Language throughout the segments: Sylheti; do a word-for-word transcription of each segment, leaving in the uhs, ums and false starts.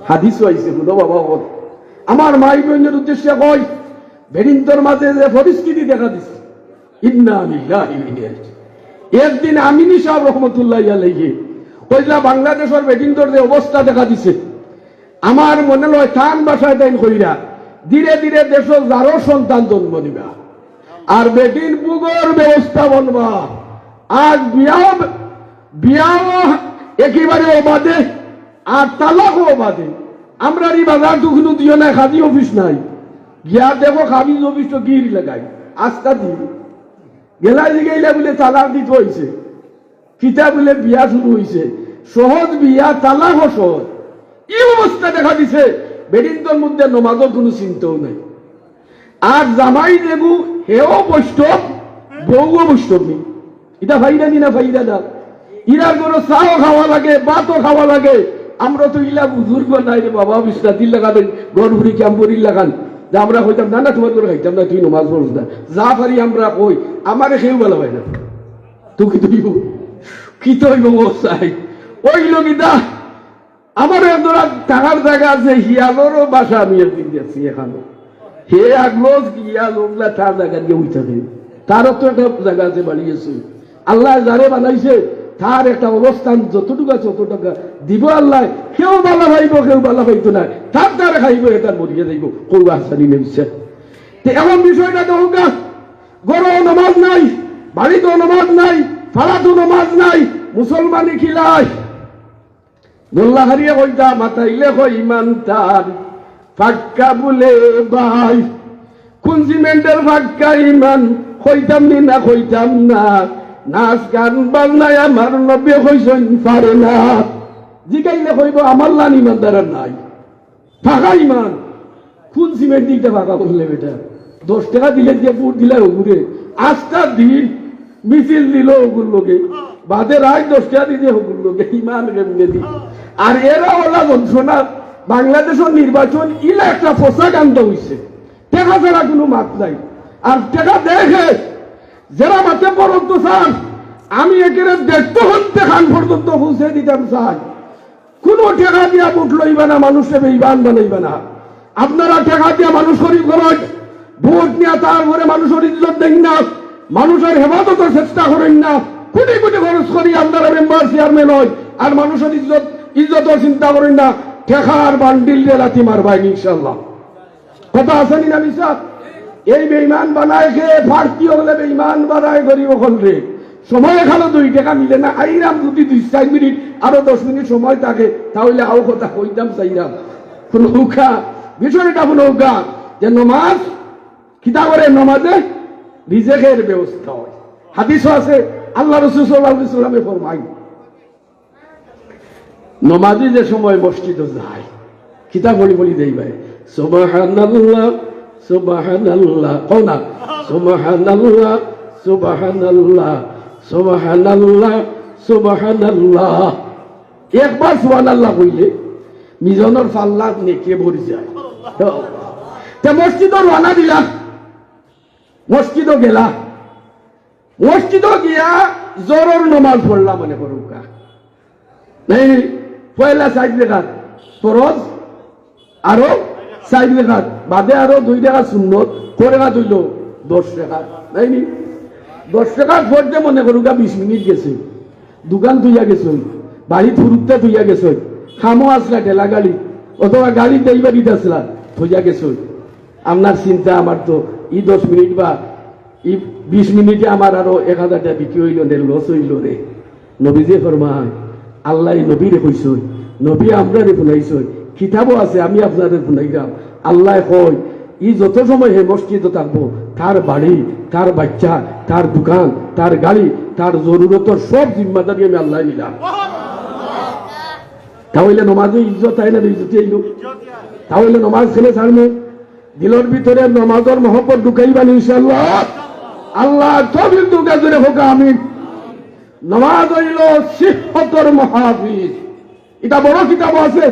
হাদিসও আইছে, হুনো বাবা, ও আমার মাই বইনর উদ্দেশ্যে কই, বেটিন্তর মাঝে যে পরিস্থিতি দেখা দিছে, ইন্না লিল্লাহি ওয়া ইন্না ইলাইহি রাজিউন। একদিন আমিনী সাহেব রহমতুল্লাহি আলাইহি কইলা, বাংলাদেশর বেটিন্তর যে অবস্থা দেখা দিছে, আমার মনে লয় তান ভাষায় তাইন কইরা, ধীরে ধীরে দেশো যারও সন্তান জন্ম দিবা, আর বেটিন পুগর ব্যবস্থা বনবা, আর বিয়া, বিয়াও একেবারে অবাধে, আর তালাকও অবাধে। আমরার ই বাজার তো কুনু দিও নাই, কাজী অফিস নাই। গিয়া দেখো কাজী অফিস তো গিরি লাগাই, আস্তা দিন। গেলা জিগাইলা বুলে তালাক দিতে অইছে। কিতা বুলে বিয়া শুরু অইছে, সহজ বিয়া, তালাকও সহজ। ই অবস্থা দেখা দিছে, বেটিন্তর মধ্যে নমাজর কুনু চিন্তাও নাই। আর জামাই যেগু, হেও বৈষ্ণব, বউও বৈষ্ণব নি। ইটা ফাইদা নি না ফাইদা না? ইরার ঘরো চাও খাওয়া লাগে, ভাতও খাওয়া লাগে। আমরা তো ইলা বুজুর্গ নাই রে বাবা, বিশ্বনাথির লাখান, গড়বুড়ি ক্যাম্পরির লাখান। যে আমরা কইতাম, "না, না, তুমার ঘরো খাইতাম না, তুই নমাজ পড়স না।" যা পারি আমরা কই, আমারে কেউ ভালা পায় না। তুই কি তুই কি তুই অবস্থায়? ওই লোক ইটা আমার এক জোড়া থাকার জাগা আছে, হিয়ালরও বাসা আমি একদিন দেখছি এখানো। হে আগলজ হিয়াল ওগুলা তার জাগা দিয়া উঠে থাকে। তারও তো একটা জাগা আছে, বাড়ি আছে। আল্লায় যারে বানাইছে, তার একটা অবস্থান যতটুকু আছে, অতটুকু দিব আল্লায়। কেউ ভালা পাইবো, কেউ ভালা পাইতো না। তার তার খাইবো, এ তার মরিয়া যাইবো। কৌবা হাসানি নেমছে। তে এখন বিষয়টা তো হোক, ঘরো নমাজ নাই, বাড়িত নমাজ নাই, পাড়াত নমাজ নাই, মুসলমানি কিলাই? মোল্লা হারিয়ে কইতা, মাতাইলে কয় ইমান তার, পাক্কা বুলে ভাই। কোন সিমেন্টের পাক্কা ইমান? কইতাম নি না, কইতাম না। নাচ গান বাজনায় আমার নবী কইছইন পারে না। জিগাইলে কইবো, আমার লান ইমানদার আর নাই। পাকা ইমান। কোন সিমেন্ট দিকটা পাকা করলে বেটা? দশ টেকা দিলে যে ভোট দিলা ওগুরে, আস্তা দিন মিছিল দিল ওগুর লগে, বাদে রাইত দশ টেকা দিলে ওগুর লগে, ইমান কেমনে দি? আর এরা ওলা যন্ত্রণা, বাংলাদেশর নির্বাচন ইলা একটা ফসা কাণ্ড অইছে, টেকা ছাড়া কুনু মাত নাই। আর টেকা দেখে যারা মাতে পড়ন্ত চান, আমি একেরে দেখতে হন্তে খান পর্যন্ত পৌঁছে দিতাম চাই। কুনু টেকা দিয়া ভোট লইবা না, মানুষরে বেইমান বানাইবা না। আপনারা টেকা দিয়া মানুষ গরিব করইন, ভোট নিয়া তারপরে মানুষর ইজ্জত দেইন না, মানুষর হেফাজতর চেষ্টা করইন না। কোটি কোটি খরচ করি আপনারা মেম্বার চেয়ারম্যান অইন, আর মানুষর ইজ্জত, ইজ্জতর চিন্তা করইন না। টেকার বান্ডিলরে লাথি মারবা ইনশাআল্লাহ। কথা আছে নি না মিছা? এই বেইমান বানায় কে? প্রার্থী অকলে বেইমান বানায় গরিব অকলরে। সময় খালো দুই টেকা মিলে না, আইরাম যদি দুই চাইর মিনিট, আরো দশ মিনিট সময় থাকে, তাইলে আও কথা কইতাম চাইরাম। হুনউক্কা, বিষয়টা হুনউক্কা, যে নমাজ কিতা করে, নমাজে রিজেকের ব্যবস্থা অয়। হাদিসও আছে, আল্লাহ রাসূল সাল্লাল্লাহু আলাইহি ওয়াসাল্লামে ফরমাইন, নমাজি যে সময় মসজিদো যায়, কিতা বলি বলি দেই ভাই, সুবহানাল্লাহ, সুবহানাল্লাহ, কও না, সুবহানাল্লাহ, সুবহানাল্লাহ, সুবহানাল্লাহ, সুবহানাল্লাহ। একবার সুবহানাল্লাহ কইলে মিজানর পাল্লাত নেকে ভরি যায়। তে মসজিদো রওয়ানা দিলা, মসজিদো গেলা, মসজিদো গিয়া জোহরর নমাজ পড়লা মনে করউক্কা। নাই, পয়লা চাইর রেকাত ফরজ, আরো চাইর রেকাত, বাদে আরো দুই রেকাত সুন্নত, কয় রেকাত অইলো? দশ রেকাত, নাই নি? দশ রেকাত পড়তে মনে করউক্কা বিশ মিনিট গেছে, দোকান থইয়া গেছইন, বাড়িত হুরুত্তা থইয়া গেছইন, কামো আছলা ঠেলা গাড়ি অথবা গাড়িত যাইবারিত আছলা, থইয়া গেছইন। আপনার চিন্তা, আমার তো ই দশ মিনিট বা ই বিশ মিনিটে আমার আরো এক হাজার টেকা বিক্রি অইলো নে, লস অইলো নে। নবীজিয়ে ফরমায়, আল্লায় নবীরে কইছইন, নবীয়ে আমরারে হুনাইছইন, কিতাবো আছে, আমি আপনারে হুনাইরাম। আল্লায় কয়, ই যত সময় হে মসজিদো থাকবো, তার বাড়ি, তার বাইচ্চা, তার দোকান, তার গাড়ি, তার জরুরতর সব জিম্মাদারি আমি আল্লায় নিলাম। তাইলে নমাজে ইজ্জত আয় না, বেইজ্জতি আইলো? তাইলে নমাজ কেনে ছাড়মু? দিলর ভিতরে নমাজর মহব্বত ঢুকাইবা নি ইনশাআল্লাহ। আল্লাহ তৌফিক দেউক্কা, জোরে কউক্কা আমিন। নমাজ অইলো সিহতর মুহাফিজ। ইটা বড় কিতাবো আছে,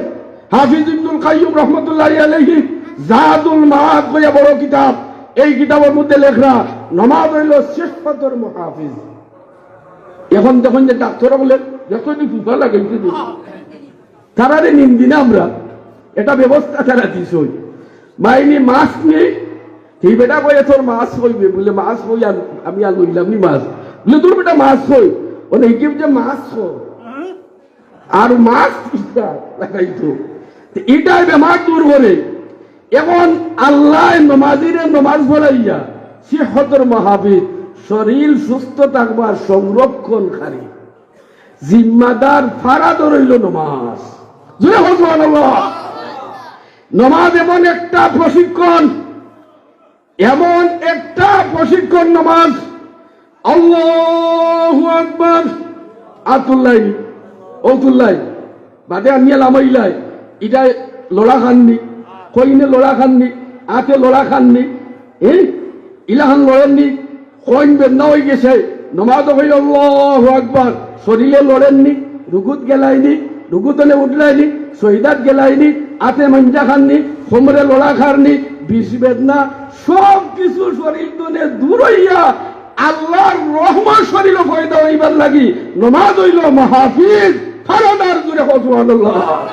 হাফিজ ইবনুল কাইয়্যিম রহমতুল্লাহি আলাইহি জাদুল মাআদ কইয়া বড় কিতাব। এই কিতাবর মধ্যে লেখরা, নমাজ অইলো সিহতর মুহাফিজ। এখন দেখইন যে ডাক্তর অকলে দেখইন নি ফুফা লাগাইছে যে, তারারে নিন্দি না আমরা, এটা ব্যবস্থা তারা দিছইন। মাইনি মাছ নেই, সেই বেটা কয়, "তোর মাছ কইবে?" বলে, "মাছ কই আর আমি আর লইলাম নি মাছ।" বলে, "তোর বেটা মাছ কই?" ওনে কি যে মাছ কই, আর মাছ ইটা লাগাইতো। তো ইটায় বেমার দূর করে। এখন আল্লায় নমাজিরে নমাজ পড়াইয়া সিহতর মাহফিজ, শরীর সুস্থ থাকবার সংরক্ষণকারী, জিম্মাদার ফারাদ অইল নমাজ। জোরে কও সুবহানাল্লাহ। নমাজ এমন একটা প্রশিক্ষণ, এমন একটা প্রশিক্ষণ নমাজ। আল্লাহু আকবার। আতুল্লাই, অতুল্লাই, বাদে আনিয়া লামাইলাই। ইটায় লড়া খাননি, কইনে লড়া খাননি, আতে লড়া খাননি, হ্যাঁ, ইলাখান লড়েননি। কইন বেদনা অই গেছে, নমাজ অইল আল্লাহু আকবার, শরীরে লড়েননি, রুকুত গেলাইনি, রুকুতনে উঠলাইনি, সইদাত গেলাইনি, আতে মাঞ্জা খাননি, কোমরে লড়া খারনি, বিষ বেদনা, সব কিছু শরীর তনে দূর অইয়া আল্লাহর রহমত শরীরও পয়দা অইবার লাগি নমাজ অইল মাহফিজ, ফারাদার। জোরে কও সুবহানাল্লাহ।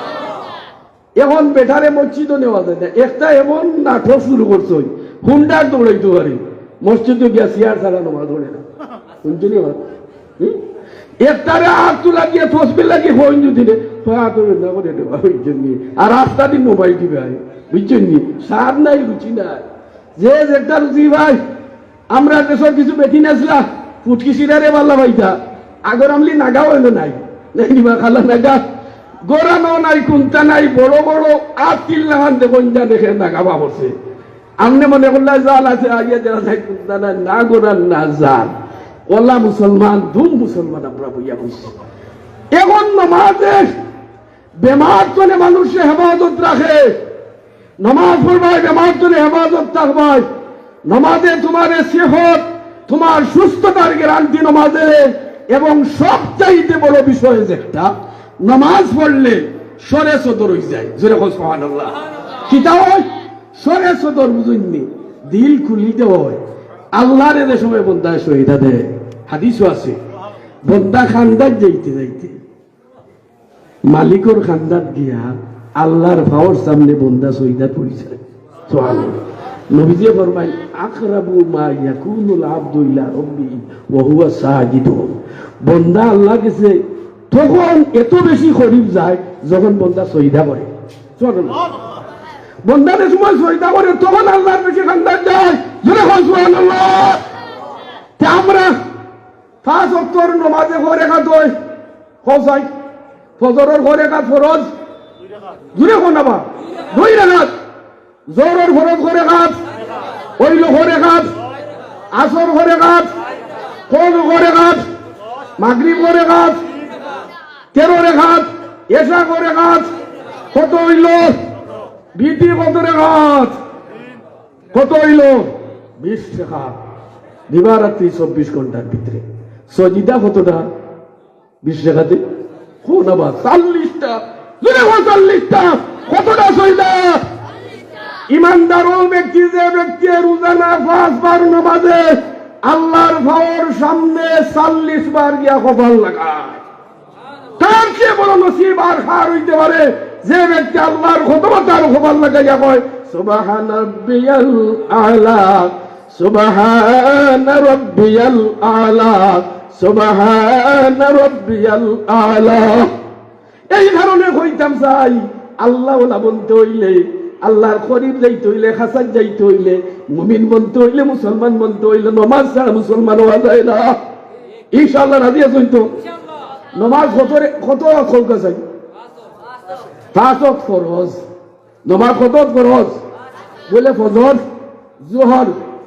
এখন বেটারে মসজিদও নেওয়া যায় না, একটা এমন নাটক শুরু করছইন, হুন্ডার দৌড়াইতো পারে, মসজিদে গিয়া চেয়ার ছাড়া নমাজ পড়ে না। হুনছইন নি বা? হুম? একটারে আত তুলা দিয়া তসবি লাগি কইন যদি রে, কয়, "আত না করে দেবা, ওই জন্য।" আর রাস্তা দি মোবাইল টিপে আয়, বুঝছইন নি? স্বাদ নাই, রুচি নাই। যে যেটা রুচি ভাই, আমরা দেশর কিছু বেটিন আছলা, ফুটকি শিরারে বালা পাইতা। আগর আমলি নাগাও এনে নাই। নাই নি বা খালা নাগা? গোরা নাও নাই, কুন্তা নাই, বড় বড় আত তিল লাখান দেখইন যা দেখে নাগা বা করছে। আমনে মনে করলা জাল আছে, আইয়া দেখা যায় কুন্তা না, না গোরা না জাল। ওলা মুসলমান, দুম মুসলমান আমরা বইয়া বইছি। এখন নমাজে বেমার তনে মানুষরে হেফাজত রাখে, নমাজ পড়বায়, বেমার তনে হেফাজত থাকবায়। নমাজে তুমারে সেহত, তুমার সুস্থতার গ্যারান্টি নমাজে। এবং সবচাইতে বড় বিষয় যেটা, নমাজ পড়লে সরে সদর অই যায়। জোরে কও সুবহানাল্লাহ। কিতা অয়? সরে সদর বুঝইন নি? দিল খুলি দেওয়া অয়। আল্লাহরে যে সময় বন্দায় সইদা দেয়, হাদিসও আছে, বন্দা খান্দাত যাইতে যাইতে মালিকর খান্দাত গিয়া আল্লাহর পাওর সামনে বন্দা সইদাত পড়ি যায়। সুবহানাল্লাহ। নবীজি ফরমাইন, "আকরাবু মা ইয়াকুনুল আবদু ইলা রাব্বিহি ওয়া হুয়া সাজিদুন।" বন্দা আল্লাহর গেছে তখন এত বেশি করিব যায় যখন বন্দা সইদা করে। সুবহানাল্লাহ। বন্দা যে সময় সইদা করে তখন আল্লাহর বেশি খান্দাত যায়। জোরে কও সুবহানাল্লাহ। তে আমরা পাঁচ ওয়াক্তর নমাজে কয় রেকাত অয়? কও চাই। ফজরর কয় রেকাত ফরজ? জোরে কও না বা। দুই রেকাত। জোহরর ফরজ কয় রেকাত? অইল কয় রেকাত? আসর কয় রেকাত? কল কয় রেকাত? মাগরিব কয় রেকাত? তেরো রেকাত। এশা কয় রেকাত? কত অইল? বিতি কত রেকাত? কত অইল? বিশ রেকাত। দিবারাত্রি চব্বিশ ঘন্টার ভিতরে সজিদা কতটা? বিশ রেকাতে? কও না বা, চল্লিশটা। জোরে কও, চল্লিশটা। কতটা সইদা? ইমানদার অউ ব্যক্তি, যে ব্যক্তি রোজানা পাঁচবার নমাজে আল্লাহর পাওর সামনে চল্লিশ বার গিয়া কপাল লাগায়। তার চেয়ে বড় নসিব আর কার অইতে পারে, যে ব্যক্তি আল্লাহর কদমো তার কপাল লাগাইয়া কয়, "সুবহান রাব্বিয়াল আলা, সুবহান রাব্বিয়াল আলা, সুবহান রাব্বিয়াল আলা।" এই কারণে কইতাম চাই, আল্লাহওয়ালা বনতে অইলে, আল্লাহর করিব যাইতে অইলে, খাছাত যাইতে অইলে, মুমিন বনতে অইলে, মুসলমান বনতে অইলে, নমাজ ছাড়া মুসলমান অওয়া যায় না। ইনশাআল্লাহ রাজি আছইন তো? নমাজ কত রে-, কত ওয়াক্ত কউক্কা চাই? পাঁচ ওয়াক্ত ফরজ। নমাজ কত ওয়াক্ত ফরজ? বলে ফজর, জোহর,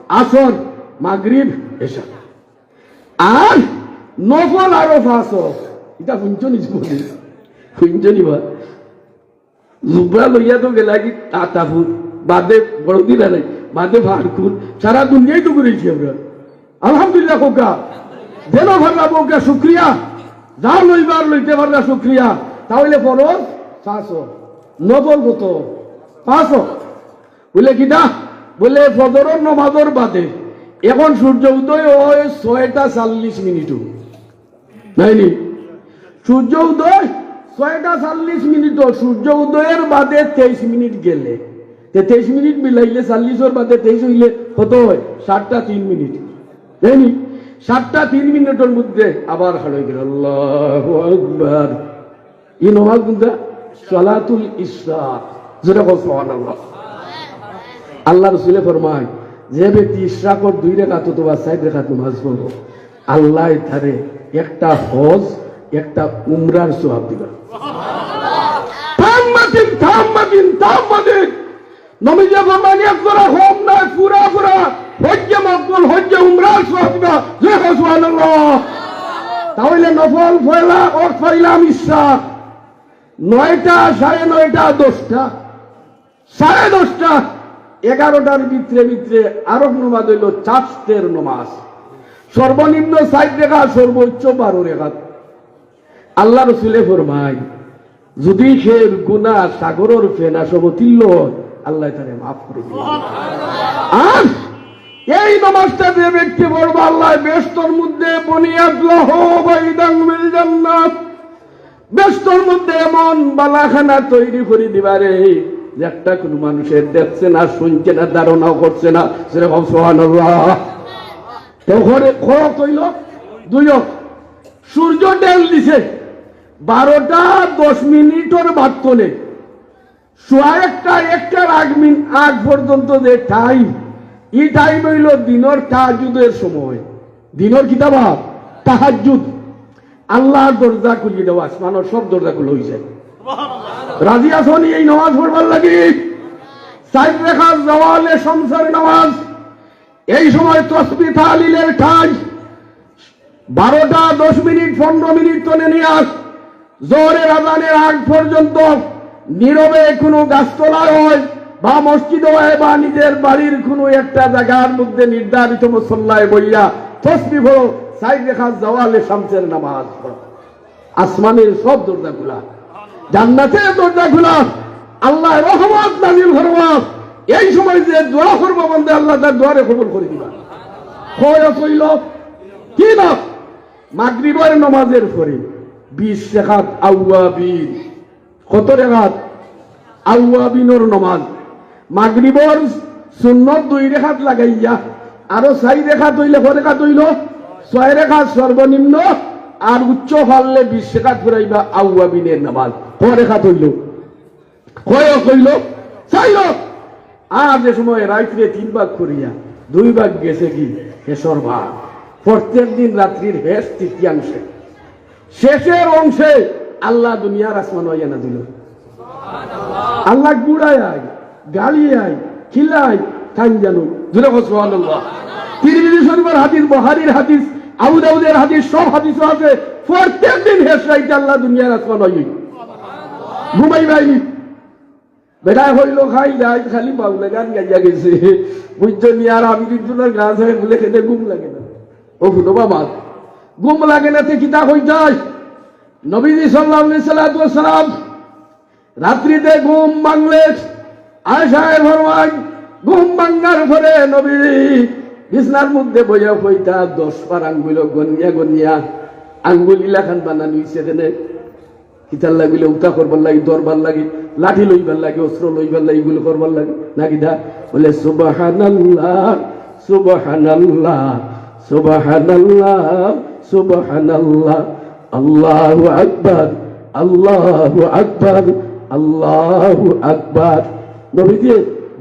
আসর, মাগরিব, এশা। আর নফল আরো পাঁচ ওয়াক্ত। ইটা হুনছো নি জীবনে? হুনছো নি বা? জুবরা লইয়া তো গেলা কি তাতাপুর, বাদে বড়দিন আর নাই, বাদে ফারকুর, সারা দুনিয়াই তো ঘুরেছি আমরা। আলহামদুলিল্লাহ কউক্কা, দেনা ফাররা কউক্কা শুক্রিয়া, যা লইবার লইতে ফাররা শুক্রিয়া। তাইলে ফরজ পাঁচ ওয়াক্ত, নফল কত? পাঁচ ওয়াক্ত। বলে কিতা? বলে ফজরর নমাজর বাদে এখন সূর্য উদয় অয় ছয়টা চল্লিশ মিনিটও। নায় নি? সূর্য উদয় ছয়টা চল্লিশ মিনিটও সূর্য উদয়ের বাদে তেইশ মিনিট গেলে, তে তেইশ মিনিট মিলাইলে চল্লিশর বাদে তেইশ অইলে কত অয়? সাতটা তিন মিনিট, তাই নি? সাতটা তিন মিনিটর মধ্যে আবার খাড়া অই গেল, আল্লাহু আকবার। ই নমাজ কুনটা? সালাতুল ইশরাক। জোরে কও সুবহানাল্লাহ। আল্লাহর রসুলে ফরমায়, যে ব্যক্তি ইশরাকর দুই রেকাত অথবা চাইর রেকাত নমাজ পড়বো, আল্লায় তারে একটা হজ, একটা উমরার সওয়াব দিবা। তাম্মাতিন, তাম্মাতিন, তাম্মাতিন। নবীজি ফরমাইন, এক জোড়া কম নায়, পুরা পুরা হজ্জে মকবুল, হজ্জে উমরার সওয়াব দিবা। জোরে কও সুবহানাল্লাহ। তাইলে নফল পয়লা অক্ত পাইলাম ইশরাক, নয়টা, সাড়ে নয়টা, দশটা, সাড়ে দশটা, এগারোটার ভিতরে ভিতরে আরক নমাজ অইলো চাঁদের নমাজ, সর্বনিম্ন চাইর রেকাত, সর্বোচ্চ বারো রেকাত। আল্লাহর রসুলে ফরমাইন, যদি কেউর গুনা সাগরর ফেনা সমতুল্য অয়, আল্লায় তারে মাফ করি দিবা। আর এই নমাজটা যে ব্যক্তি পড়বো, আল্লায় বেহেস্তর মধ্যে বুনিয়াত লাহু বাইতান ফিল জান্নাহ, বেহেস্তর মধ্যে এমন বালাখানা তৈরি করি দিবা রে, যেটা কুনু মানুষে দেখছে না, শুনছে না, ধারণাও করছে না। জোরে কও সুবহানাল্লাহ। তো ঘরে খরচ অইলো দুই অক্ত। সূর্য ঢেল দিছে বারোটা দশ মিনিটর বাদ তনে, সোয়া একটা, একটার আগ মিন-, আগ পর্যন্ত যে টাইম, ই টাইম অইলো দিনর তাহাজ্জুদের সময়। দিনর কিতা বা? তাহাজ্জুদ। আল্লাহর দরজা খুলি দেওয়া, আসমানর সব দরজা খুলা অই যায়। রাজি আছো নি এই নমাজ পড়বার লাগি? চাইর রেকাত জাওয়ালে শামসের নমাজ। এই সময় তসবি তাহলিলের টাইম। বারোটা দশ মিনিট, পনেরো মিনিট তনে নিয়া জোহরের আজানের আগ পর্যন্ত নীরবে কুনু গাছতলায় অয় বা মসজিদে অয় বা নিজের বাড়ির কুনু একটা জাগার মধ্যে নির্ধারিত মুসল্লায় বইয়া তসবি পড়ো, চাইর রেকাত জাওয়ালে শামসের নমাজ পড়ো। আসমানের সব দরজা খুলা, জান্নাতের দরজা খুলা, আল্লায় রহমত নাজিল করবা। এই সময় যে দোয়া করবো বন্দে, আল্লায় তার দোয়ারে কবুল করি দিবা। কয় অক্ত অইলো? তিন অক্ত। মাগরিবর নমাজের পরে বিশ রেকাত আউয়াবিন। কত রেকাত? আউয়াবিনর নমাজ। মাগরিবর সুন্নত দুই রেকাত লাগাইয়া আরো চাইর রেকাত অইলে কয় রেকাত অইলো? ছয় রেকাত সর্বনিম্ন, আর উচ্চ পারলে বিশ রেকাত পড়াইবা আউয়াবিনের নমাজ। কয় রেকাত অইলো? কয় অক্ত অইলো? চাইর অক্ত। আর যে সময় রাইতরে তিন ভাগ করিয়া দুই ভাগ গেছে কি? হেশর ভাগ। প্রত্যেক দিন রাত্রির হেশ তৃতীয়াংশে, শেষের অংশে আল্লাহ দুনিয়ার আসমান অইয়া নাজিল অয়। আল্লাহ গুড়ায় আয়, গালি আয়, খিলাই, তাইন জানো। জোরে কও সুবহানাল্লাহ। তিরমিজি শরীফের হাদিস, বুখারীর হাদিস, আবু দাউদের হাদিস, সব হাদিসও আছে। প্রত্যেক দিন হেশ রাইতে আল্লাহ দুনিয়ার আসমান অইয়া ঘুমাইবায়নি। বেটায় কইলো, "খাই যাই, খালি বাউলা গান গাইয়া গেছে।" বুঝছো নি? আর আমি কিন্তু না গান ছাড়া বলে খেতে ঘুম লাগে না। ও হুনো বাবা, ঘুম লাগে না তে কিতা কইতায়? নবীজি সাল্লাল্লাহু আলাইহি সাল্লাতু ওয়াসাল্লাম রাত্রিতে ঘুম ভাঙলে আয়েশায় ফরমাইন, ঘুম ভাঙার পরে নবী বিছনার মধ্যে বইয়া কইতা দশ বার আঙ্গুল গনিয়া গনিয়া আঙ্গুল ইলাখান বানানি অইছে কেনে? কিতার লাগি? বলে উতা করবার লাগি, ধরবার লাগি, লাঠি লইবার লাগি, অস্ত্র লইবার লাগি, ইগুলো করবার লাগি। না কিতা? বলে, "সুবহানাল্লাহ, সুবহানাল্লাহ, সুবহানাল্লাহ, সুবহানাল্লাহ, আল্লাহু আকবার, আল্লাহু আকবার, আল্লাহু আকবার।" নবীজি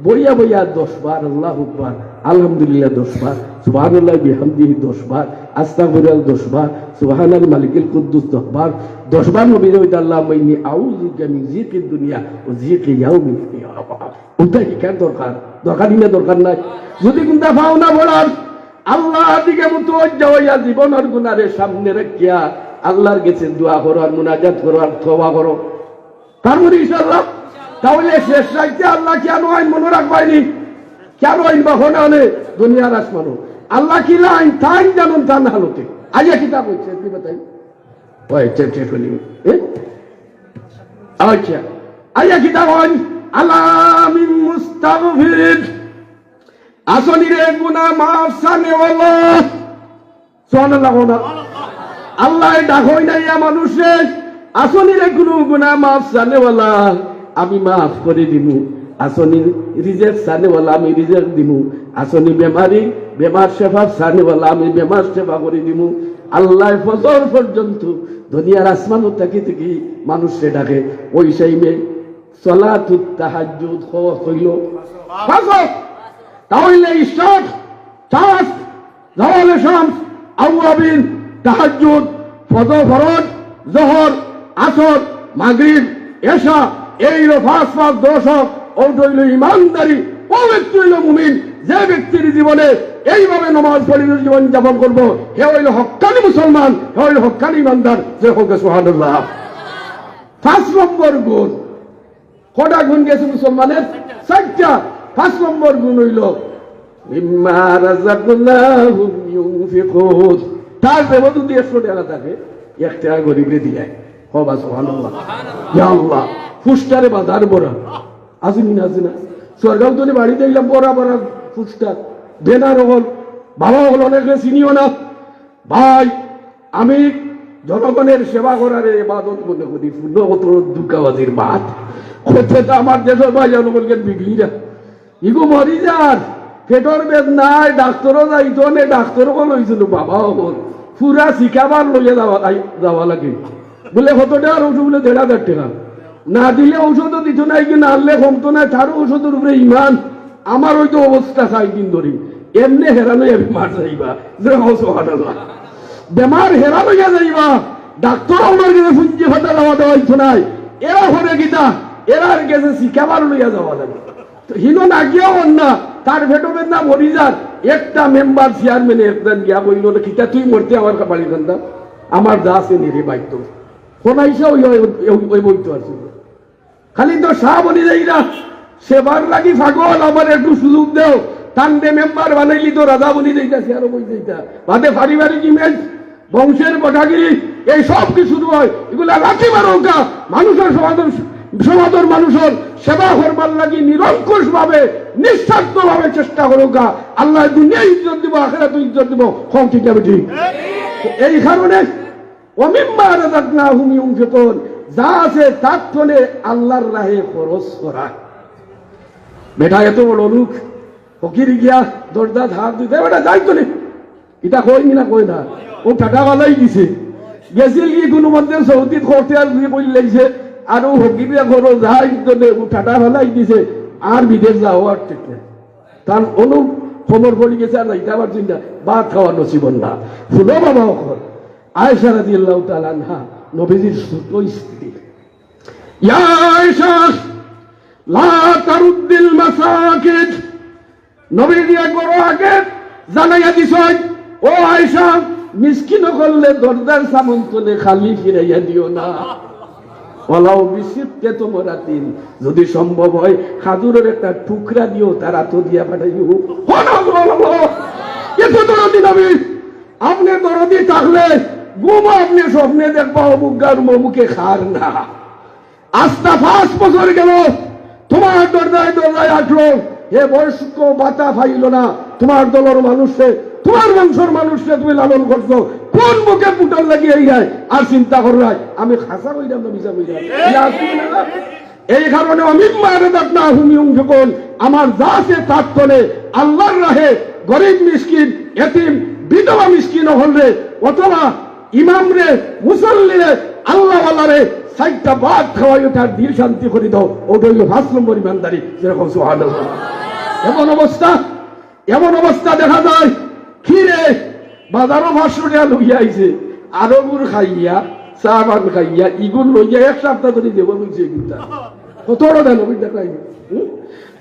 বইয়া বইয়া দশ বার আল্লাহু আকবার, আলহামদুলিল্লাহ দশ বার, সুবহানাল্লাহ বিহামদিহি দশ বার, আস্তাগফিরুল্লাহ দশ বার, সুবহানাল মালিকিল কুদ্দুস দশ বার, দশ বার নবীজি কইতা, "আল্লাহুম্মা ইন্নী আউযু বিকা মিন যিকিদ দুনিয়া ওয়া যিকি ইয়াউমিল কিয়ামা।" উতা হিকার দরকার, দরকার নি না দরকার নাই? যদি কুনটা পাও না পড়ার, আল্লাহর দিকে মুতওয়াজ্জা অইয়া জীবনর গুনারে সামনে রাখিয়া আল্লাহর গেছে দোয়া করো আর মুনাজাত করো আর তওবা করো। পারমু নি ইনশাআল্লাহ? তাইলে শেষ রাইতে আল্লাহ কিয়ানো আইন মনো রাখবায়নি? কিয়ানো আইন বা হনে হনে দুনিয়ার আসমানো। আল্লাহ কিলা আইন তাইন জানইন তান হালতে। আইয়া কিতা কইছে, কি বাতাই? ওই, চেক, চেক করি। এ? আচ্ছা। আইয়া কিতা কইন? "আলা মিন মুস্তাগফিরিন।" আছো নি রে গুনা মাফ চানেওয়ালা? সুবহানাল্লাহ কও না। আল্লায় ডাকইন না ইয়া মানুষরে, আছনি রে কুনু গুনা মাফ চানেওয়ালা, আমি মাফ করি দিমু। আছনি রিজেক চানেওয়ালা, আমি রিজেক দিমু। আছনি বেমারি, বেমার শেফা চানেওয়ালা, আমি বেমার শেফা করি দিমু। আল্লায় ফজর পর্যন্ত দুনিয়ার আসমানো থাকি থাকি মানুষরে ডাকে। ওই টাইমে সলাতুত তাহাজ্জুদ খ-, হইল পাঁচ ওয়াক্ত। তা অইলে ইশরাক, চাঁদ, জাওয়ালে শামস, আউয়াবিন, তাহাজ্জুদ, ফজর, ফরজ, জোহর, আসর, মাগরিব, এশা, এই অইল পাঁচ পাঁচ দশ ওয়াক্ত। অউ অইল ইমানদারি, অউ ব্যক্তি অইল মুমিন। যে ব্যক্তির জীবনে এইভাবে নমাজ পড়িয়া জীবন যাপন করব, হে অইল হক্কানি মুসলমান, হে অইল হক্কানি ইমানদার। যে হোক সুবহানাল্লাহ। পাঁচ নম্বর গুণ, কয়টা গুণ গেছে মুসলমানের? চাইরটা। পাঁচ নম্বর গুণ অইল, "মিম্মা রাযাকনাহুম ইউনফিকুন।" তার জেবো যদি একশো টেকা থাকে, এক টেকা গরিবরে দিলায়। কও বা সুবহানাল্লাহ। ইয়া আল্লাহ, ফুস্টারে বাজার ভরা। আছে নি না, আছে না? সরকার তো বাড়িত আইলাম, ভরা ভরা ফুস্টার, ব্যানার অকল, বাবা অকল, অনেকে চিনিও না। ভাই, আমি জনগণের সেবা করারে ইবাদত মনে করি, পূর্ণ কত ধোঁকাবাজির মাত। হতে তো আমার দেশর ভাই জনগণকে বিগড়ি না। ইগো মরি যার, পেটর বেদনায় ডাক্তরও যাইতো নে, ডাক্তর অকল অইছিল বাবা অকল। পুরা চিকাবার লইয়া যাওয়া, আই-, যাওয়া লাগে। বলে, "কত টেকার ঔষধ?" বলে, "দেড় হাজার টেকা।" না দিলে ঔষধও দিত না, ইগো না আনলে কমতো না, তারও ঔষধর উপরে ইমান। আমার অউ তো অবস্থা চাইর দিন ধরি, এমনে হেরান অইয়া বেমার যাইবা, যে কও সুবহানাল্লাহ। বেমার হেরান অইয়া যাইবা, ডাক্তর অকলর গেছে পুঞ্জি ফাটা দেওয়া দেওয়া অইতো নায়, এরা করে কিতা, এরার গেছে চিকাবার লইয়া যাওয়া লাগে। তো হিনো না গিয়াও অর না, তার পেটো বেদনা মরি যার, একটা মেম্বার চেয়ারম্যানে একজন গিয়া কইল, "কিতা তুই মরতে আমার বাড়ির কান্দা, আমার যা আছে নিরে বাইতো।" কোনাইসা ওই, ওই, ওই, ওই বইতো আছে। খালি তো শাহ বনি যাইরা, সেবার লাগি পাগল, আমার একটু সুযোগ দেও। তানরে মেম্বার বানাইলি তো রাজা বনি যাইতা, সে আরো বই যাইতা। বাদে পারিবারিক ইমেজ, বংশের বটাগিরি, এই সব কিছু নয়। এগুলা রাখি মারৌকা, মানুষর সমাজর, সমাজর মানুষর সেবা করবার লাগি নিরঙ্কুশ ভাবে, নিঃস্বার্থ ভাবে চেষ্টা করৌকা। আল্লায় দুনিয়ায় ইজ্জত দিব, আখেরাতও ইজ্জত দিব। কও ঠিক না বেঠিক? এই কারণে ওয়া মিম্মা রাযাকনাহুম ইউনফিকুন, যা আছে তার তনে আল্লাহর রাহে খরচ করা। বেটা এত বড় লোক, ফকির গিয়া দরজাত হাত দিতে, "বেটা যাই তো নে।" ইতা কয় নি না কয় না? অউ টাটা ফালাই দিছে। গেছিল কি কুনু মতে সৌদিত করতে আর দুই কই লাইছে, আর অউ ফকিরে খরচ যাই তো নে, অউ টাটা ফালাই দিছে, আর বিদেশ যাওয়া আর ঠিক না। তার অনু খবর পড়ি গেছে, আর যাইতা পারছি না, ভাত খাওয়া নসিব অর না। হুনো বাবা অকল, আয়েশা রাদিয়াল্লাহু তাআলা আনহা, নবীজির শ্রুত স্ত্রী। ইয়া আয়েশা, লা তারুদ্দিল মাসাকিন। নবীজি একবার আগে জানাইয়া দিছইন, "ও আয়েশা, মিসকিন অকলরে দরজার সামন তনে খালি ফিরাইয়া দিও না।" ওয়ালাউ বিশিক্কি তামরাতিন, যদি সম্ভব হয়, খাজুরর একটা টুকরা দিও, তার আতো দিয়া পাঠাইও। হন আল্লাহ, এত দরদি নবী, আপনে দরদি থাকলে ঘুমো আপনে স্বপ্নে দেখবা অমুক গার অমুকে খার না। আস্তা পাঁচ বছর গেল, তুমার দরজায় দরজায় আটলো, হে বয়স্ক ভাতা পাইল না, তুমার দলর মানুষরে, তুমার বংশর মানুষরে তুমি লালন করছো, কোন মুখে পুটার লাগিয়ে এই যায়? আর চিন্তা করো নাই, আমি খাসা কইরাম না মিছা কইরাম? ইয়া আসুন না। এই কারণে ওয়া মিম্মা রাযাকনাহুম ইউনফিকুন, আমার যা আছে তার তনে আল্লাহর রাহে গরিব মিসকিন, এতিম, বিধবা মিসকিন অকলরে, অথবা ইমামরে, মুসল্লিরে, আল্লাহওয়ালারে চাইরটা ভাত খাওয়াইও, তার দিল শান্তি করি দাও। অউ অইল পাঁচ নম্বর ইমানদারি। যে কও সুবহানাল্লাহ। এমন অবস্থা, এমন অবস্থা দেখা যায়, কি রে, বাজারো পাঁচশো টেকা লইয়া আইছে, আরোগুর খাইয়া, চা পান খাইয়া, ইগুর লইয়া এক সপ্তাহ ধরি দেব বলছে এগুরটা। কত বড় দান হবে দেখাই। হুম?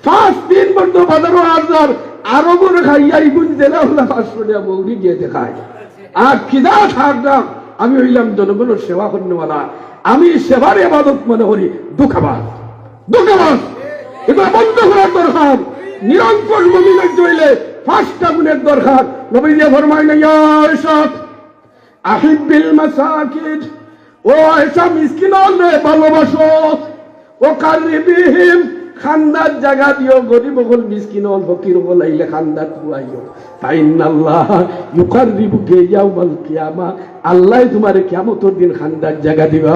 পাঁচ দিন পর্যন্ত বাজারো আর যার, আরোগুর খাইয়া, ইগুর দিলা অলা পাঁচশো টেকা বউরি গিয়া দেখায়। আর কিতা থাকতাম, আমি অইলাম জনগণর সেবা করনেওয়ালা, আমি সেবার ইবাদত মনে করি। ধোঁকাবাজ, ধোঁকাবাজ। ইগুলা বন্ধ করার দরকার। নিরঙ্কুশ মুমিন অইতে অইলে পাঁচটা গুণের দরকার। নবীজি ফরমাইন, "ইয়া আয়েশা, আহিব্বিল মাসাকিন।" ও আয়েশা, মিসকিন অকলরে ভালোবাসো। "ওয়া কাররিবিহিম।" কান্দাত জাগা দিও, গরিব অকল, মিসকিন অকল, ফকির অকল আইলে কান্দাত বওয়াইও। ফাইন্নাল্লাহা ইউকাররিবুকা ইয়াউমাল কিয়ামা, আল্লায় তুমারে কিয়ামতর দিন কান্দাত জাগা দিবা।